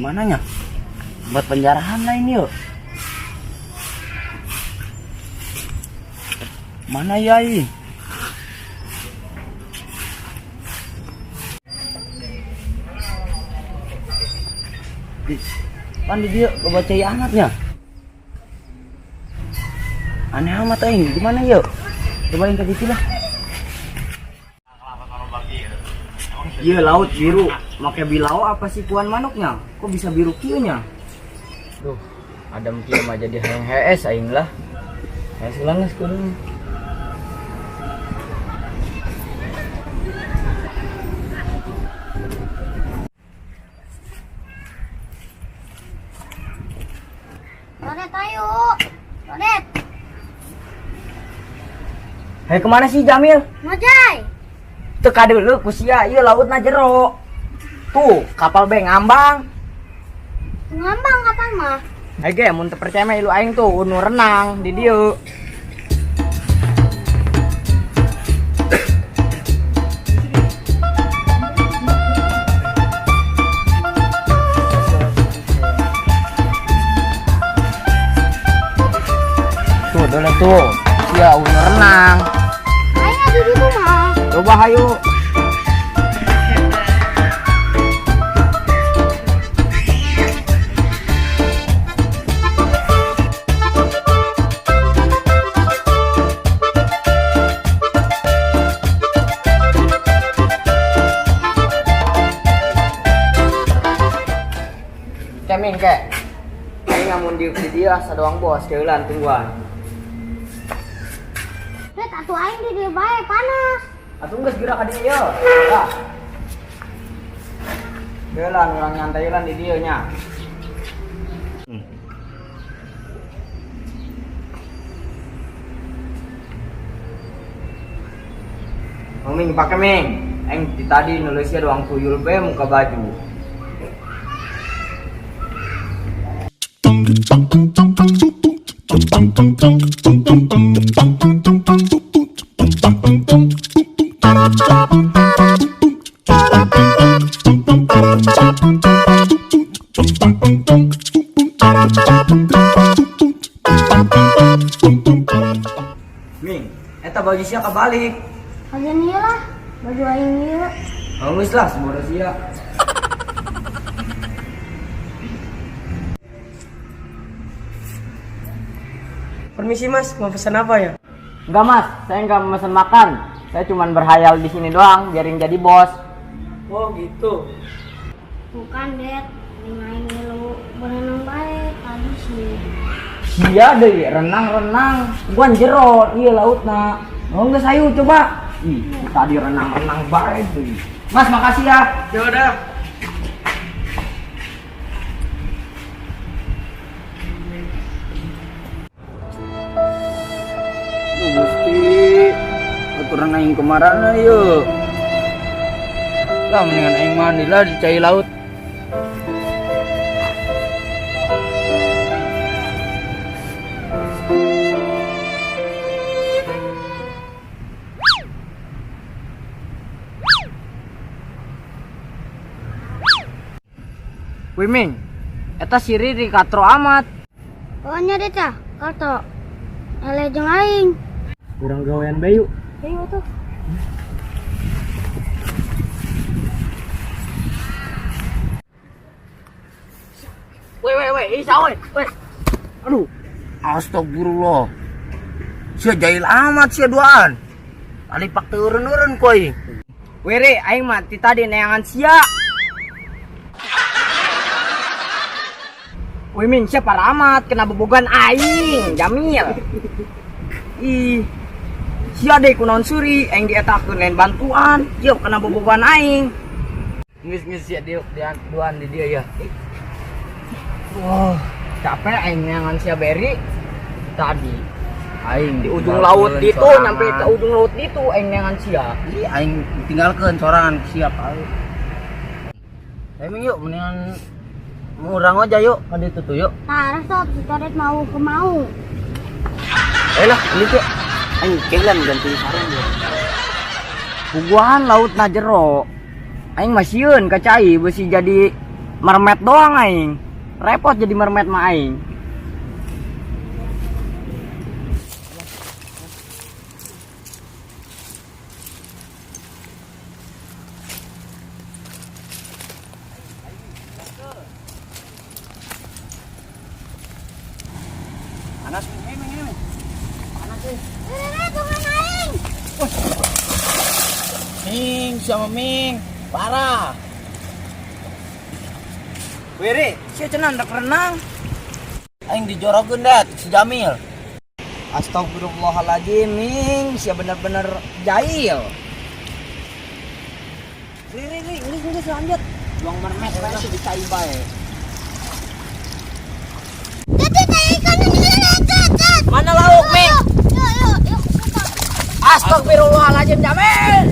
mananya? Buat penjarahan lain yuk. Mana ya ini? Ih, pan di dia kebaca ya amatnya. Aneh amat aing, gimana yuk? Coba yang ke situ lah. Iya laut biru, make bilau apa sih kuan manuknya? Kok bisa biru kieu nya? Duh, adam kieu mah jadi hayang hees aing lah. Hees ulang geus kudu. Rodet ayo. Rodet, Hei kemana sih Jamil? ngojay. Teka dulu ku sia, ieu lautna jero. Tuh, kapal be ngambang. Ngambang kapan mah? Hei ge, mun teu percaya mah ilu aing tuh unu renang di dieu. Tuh, dole tuh. Sia unu renang. Aing di ditu mah. Coba hayu. Cemin kek. Aing ngamun diuk di dieu asa doang bos, keulan tungguan. Det atuh aing di dieu bae panas. Atuh geus geura ka dieu yeuh. Tah. Keulan urang nyantai ulan di dieu nya. Oh, Ming, pake Ming. Aing di tadi nulisnya doang tuyul be muka baju. Ming, eta baju sia kabalik. Kalian ieu lah, baju aing ieu. Oh, geus lah sebodoh sia. Permisi mas, mau pesan apa ya? Enggak mas, saya enggak memesan makan. Saya cuman berhayal di sini doang, biarin jadi bos. Oh gitu. Bukan, Det. Ini aing ngilu berenang bae tadi sih. Sia deh, renang-renang. Gua jero, iya lautna. Oh enggak sayu coba. Ih, tadi renang-renang bae tuh. Mas, makasih ya. Ya udah. Gusti, aturan aing kemana yuk? Lah mendingan aing mandi lah di cai laut. Wih Ming, eta si Riri katro amat. Oh nya Det tah, karto. Ele jeung aing. Kurang gawean bayu. Ayo tuh. Weh weh weh, isa weh, weh. Aduh, astagfirullah. Sia jahil amat sia duaan. Tadi pak teureun-eureun ku aing. Weh Ri, aing mah ti tadi neangan sia. Wih Ming, sia parah amat kena bobogan aing, Jamil. Ih. Sia deh kunaon suri, aing dietakeun lain bantuan, ieu kena bobogan aing. Geus-geus sia diuk duaan di dieu ya. Wah, capek aing neangan sia Beri tadi. Aing Di ujung laut itu, nyampe ke ujung laut itu aing neangan sia. Ih, aing tinggalkeun sorangan siap aing. Ayo yuk mendingan urang aja yuk ka ditu tuh yuk. Tah, sob si Todet mau ke mau. Eh lah, ini tuh aing kelan ganti sarung ya. Puguhan laut na jero. Aing mah sieun ka cai beusi jadi Mermet doang aing. Repot jadi mermet mah aing. Panas Ming, Ming, Ming. Panas sih. Rere, tungguan aing. Ming, sama Ming. Parah. Wiri, sia cenah hendak renang. Aing dijorokeun dat si Jamil. Astagfirullahaladzim, Ming, sia bener-bener jahil. Ri, ri, ri, geus geus lanjut. Buang mermet bae sih dicai bae. Det, det, aya ikan det, det, det. Mana lauk, Ming? Yuk, yuk, yuk, suka. Astagfirullahaladzim, Jamil.